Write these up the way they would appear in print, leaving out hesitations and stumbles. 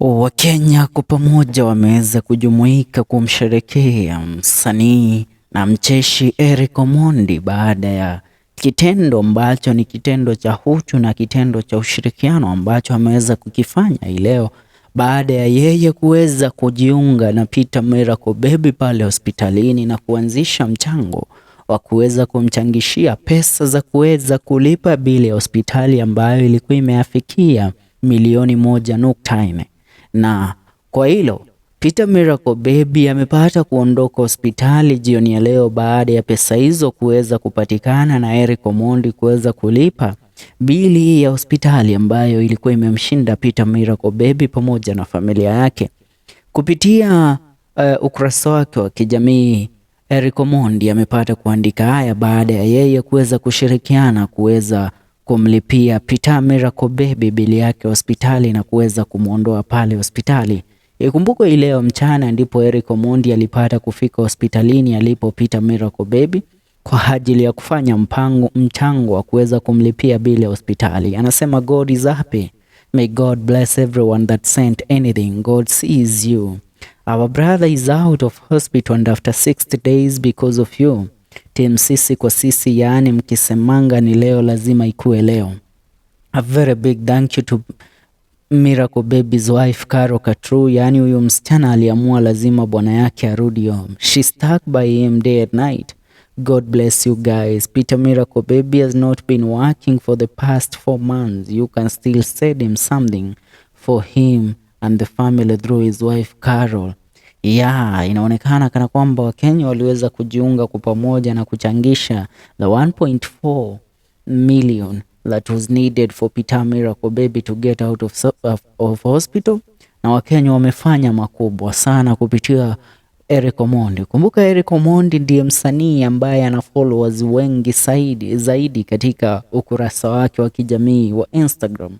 Wakenya kwa pamoja wameweza kujumuika kumsherekea msanii na mcheshi Eric Omondi baada ya kitendo ambacho ni kitendo cha utu na kitendo cha ushirikiano ambacho ameweza kukifanya hii leo baada ya yeye kuweza kujiunga na Peter Miracle Baby pale hospitalini na kuanzisha mchango wa kuweza kumchangishia pesa za kuweza kulipa bili ya hospitali ambayo ilikuwa imeafikia milioni 1.4. Na kwa hilo Peter Miracle Baby amepata kuondoka hospitali jioni ya leo baada ya pesa hizo kuweza kupatikana na Eric Omondi kuweza kulipa bili ya hospitali ambayo ilikuwa imemshinda Peter Miracle Baby pamoja na familia yake. Kupitia ukurasa wake wa kijamii, Eric Omondi amepata kuandika haya baada ya yeye kuweza kushirikiana kuweza kumlipia Peter Miracle Baby bili yake hospitali na kuweza kumwondoa pale hospitali. Ikumbukwe leo mchana ndipo Eric Omondi alipata kufika hospitalini alipo Peter Miracle Baby kwa ajili ya kufanya mpango mchango wa kuweza kumlipia bili ya hospitali. Anasema, "God is happy. May God bless everyone that sent anything. God sees you. Our brother is out of hospital and after 60 days because of you. Team sisi kwa sisi, yaani mkisemanga ni leo lazima ikuwe leo. A very big thank you to Miracle Baby's wife Carol Katru, yaani huyu msichana aliamua lazima bwana yake arudi home. She stuck by him day and night. God bless you guys. Peter Miracle Baby has not been working for the past 4 months. You can still send him something for him and the family through his wife Carol." Yeah, inaonekana kana kwamba Wakenya waliweza kujiunga kwa pamoja na kuchangisha the 1.4 million that was needed for Peter Miracle Baby to get out of hospital, na Wakenya wamefanya makubwa sana kupitia Eric Omondi. Kumbuka Eric Omondi ndiye msanii ambaye ana followers wengi zaidi katika ukurasa wake wa kijamii wa Instagram.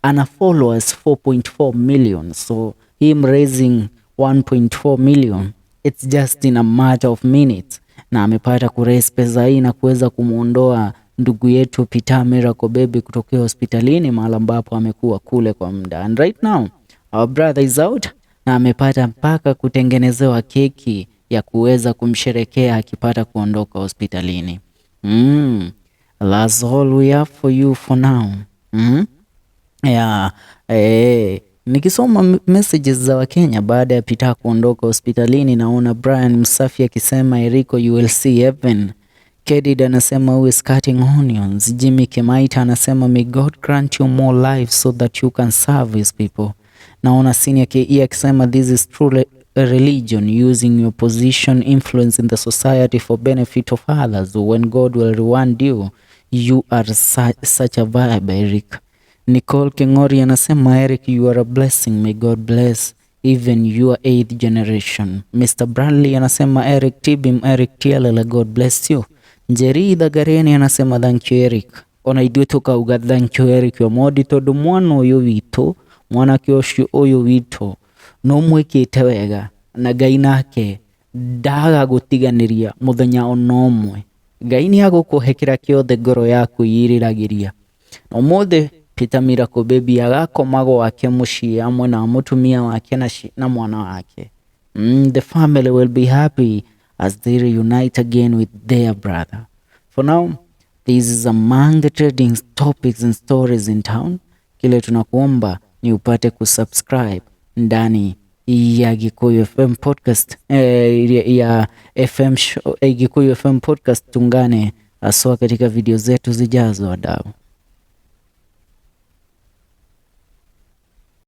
Ana followers 4.4 million. So him raising 1.4 million, it's just in a matter of minutes, na amepata kuraise pesa hii na kuweza kumwondoa ndugu yetu Peter Miracle Baby kutokea hospitalini mahali ambapo amekuwa kule kwa muda. And right now our brother is out na amepata mpaka kutengenezewa keki ya kuweza kumsherekea akipata kuondoka hospitalini. That's all we have for you for now. Yeah, nikisoma messages za Wakenya baada ya Peter kuondoka hospitalini, naona Brian Msafi akisema, "Eriko, you will see heaven." Kedid anasema, "Who is cutting onions?" Jimmy Kemaita anasema, "May God grant you more life so that you can serve his people." Naona Senior KE akisema, "This is true religion, using your position, influence in the society for benefit of others. When God will reward you, you are such a vibe, Eric." Nicole Kingori anasema, "Eric, you are a blessing. May God bless even your eighth generation." Mr. Bradley anasema, "Eric Tibim, Eric Tielele, God bless you." Njeri Dhagareni anasema, "Thank you, Eric." Ona ithuĩ tukauga thank you, Eric Omondi, tondũ mwana ũyũ witũ, mwanake ũcio ũyũ witũ no mwĩkĩte wega na Ngai nake ndaga gũtiganĩria mũthenya ona ũmwe. Ngai nĩ agũkũhe kĩrĩa kĩothe ngoro yaku yĩriragĩria. Na ũmũthĩ Peter Miracle Baby agakoma gwake mũciĩ hamwe na mũtumia wake na mwana wake. The family will be happy as they reunite again with their brother. For now, this is among the trending topics and stories in town. Kile tunakuomba ni upate kusubscribe ndani ya Gikuyu FM podcast, ya FM show, Gikuyu FM podcast. Tungane haswa katika video zetu zijazo, wadau.